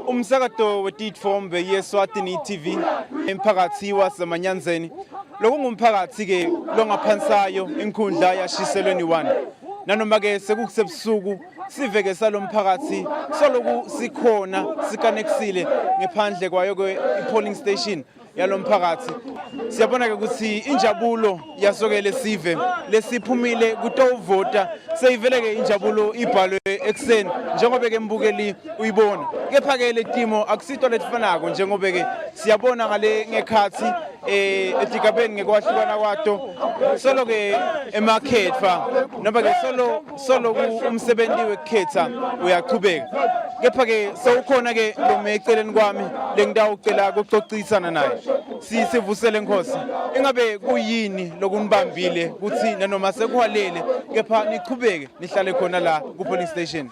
Umsakato wetitfombe yeSwatini TV emphakathi waseManyanzeni lokungumphakathi ke longaphansayo inkhundla yashiselweni 1 nanoma ke sekukusebusuku siveke salomphakathi soloku sikhona sikanekisile ngephandle kwayo ke i-polling station yalomphakathi siyabona ke ukuthi injabulo yasokele sive lesiphumile kutowuvota seyivele ke injabulo ibhalwe ekuseni njengoba ke mbukeli uyibona kepha ke letimo akusito letifanako njengoba ke siyabona ngale ngekhathi eh etigabeni ngekwahlukana kwato solo ke emakhetfa noma ke solo solo umsebenzi wekukhetha uyaqhubeka kepha ke sewukhona ke lo eceleni kwami lengitawucela kucocisana naye sisivusele nkosi ingabe kuyini lokunibambile ukuthi nanoma sekuhwalele kepha nichubeke nihlale khona la ku police station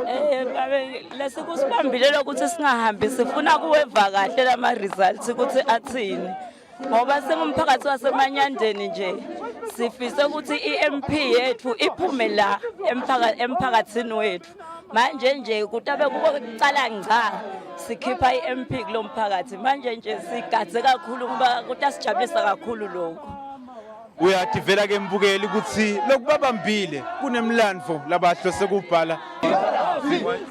Eh babe lesikusibambile lokuthi singahambi sifuna kuweva kahle lama results ukuthi athini ngoba singumphakathi wasemanyandeni nje sifise ukuthi i-MP yethu iphume la emphakathini wethu manje nje kutabe kukokucala ngca sikhipha i-MP kulo mphakathi manje nje sigadze kakhulu ngoba kutasijabulisa kakhulu lokhu Uyativela ke mbukeli ukuthi lokubabambile kunemlandvo labahlose kubhala.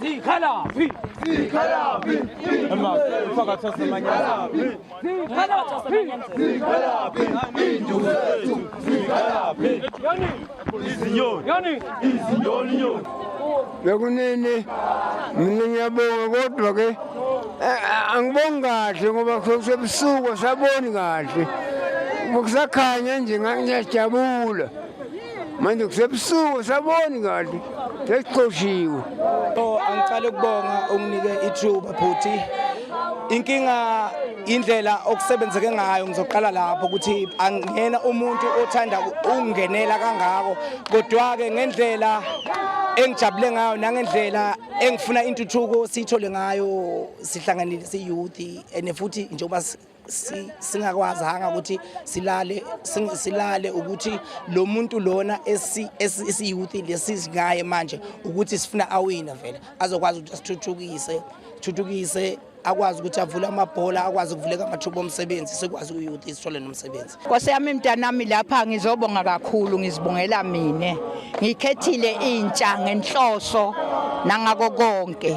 Zikhalaphi? Zikhalaphi? Umphakathi waseManyana. Zikhalaphi? Zikhalaphi? Induku zethu zikhalaphi? Izinyoni. Yani izinyoni nyoni. Bekunene mina ngiyabonga kodwa ke eh, angibongi kahle ngoba kusebusuku saboni kahle. Kusakhanya nje ngiyajabula. Manje kusebusuku saboni kahle. Sesixoshiwe. Oh angicale ukubonga unginike ithuba bhuti. Inkinga indlela okusebenzeke ngayo ngizoqala lapho ukuthi angiyena umuntu othanda ukungenela kangako kodwa ke ngendlela engijabule ngayo nangendlela engifuna intuthuko siyithole ngayo sihlanganile siyouth and futhi njengoba singakwazanga ukuthi silale silale ukuthi lo muntu lona esiyouth lesizingaye manje ukuthi sifuna awina vele azokwazi ukuthi asithuthukise thuthukise akwazi ukuthi avule amabhola akwazi ukuvuleka amathuba omsebenzi sikwazi ukuyouth sithole nomsebenzi Nkosi yami mntanami lapha ngizobonga kakhulu ngizibongela mina ngikhethile intsha ngenhloso nangako konke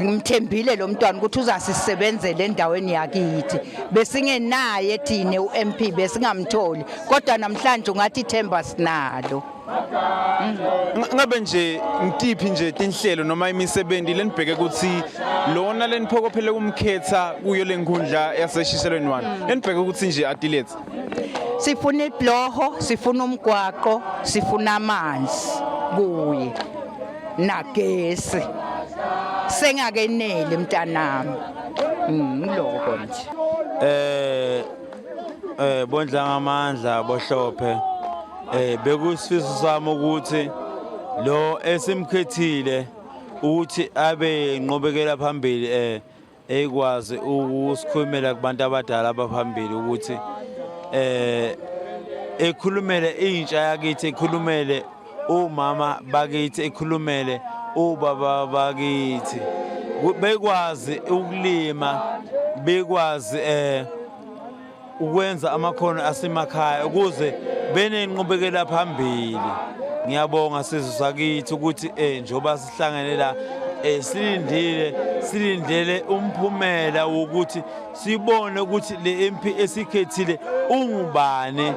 ngimthembile lo mntwana ukuthi uzasisebenzela endaweni yakithi besingenaye thina uMP besingamtholi kodwa namhlanje ungathi ithemba sinalo Ngabe nje ngitiphi nje tinhlelo noma imisebenzi lenibheke ukuthi lona leniphokophele kumkhetha kuyo lenkundla yaseshiselweni 1 lenibheke ukuthi nje atilethe Sifuna ibloho sifuna umgwaqo sifuna amanzi kuye nagesi sengakeneli mntanami ngiloko nje eh eh bondla ngamandla bohlophe eh bekusifiso sami ukuthi lo esimkhethile ukuthi abe inqobekela phambili eh ekwazi ukusikhulumela kubantu abadala abaphambili ukuthi eh ekhulumele intsha yakithi ekhulumele umama bakithi ekhulumele ubaba bakithi bekwazi ukulima bekwazi eh ukwenza amakhono asemakhaya ukuze benenqubekela phambili ngiyabonga sizwe sakithi ukuthi eh njengoba sihlangene la eh silindile silindele umphumela wokuthi sibone ukuthi le MP esikhethile ungubani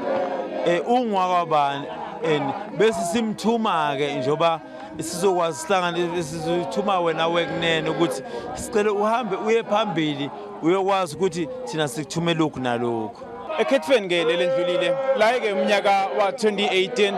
eh ungwakwabani and bese simthuma ke njengoba sizokwazi sihlangane sizithuma wena wekunene ukuthi sicela uhambe uye phambili uyokwazi ukuthi thina sikuthume lokhu nalokhu ekhethweni ke lelendlulile laye ke umnyaka wa-2018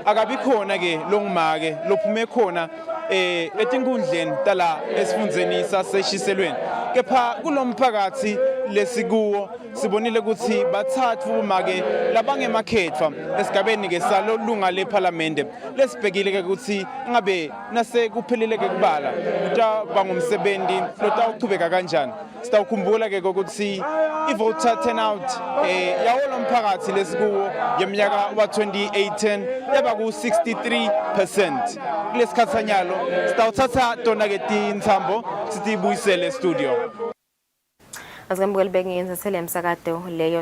akabi khona ke longumake lophume khona eh etinkundleni tala esifundzeni saseshiselweni kepha kulomphakathi lesikuwo sibonile ukuthi bathathu bomake labangemakhetfwa esigabeni ke salolunga lephalamende lesibhekile ke ukuthi ngabe nase kuphelile ke kubala kutaba ngumsebenzi lotawuchubeka kanjani sitawukhumbula ke ukuthi i-voter turnout eh yawo lomphakathi lesikuwo ngeminyaka wa-2018 yaba ku-63% kulesikhathi sanyalo sitawuthatha tona ke tintsambo Sitibuyisele studio. Asikamukeli bengenza sele emsakato leyo.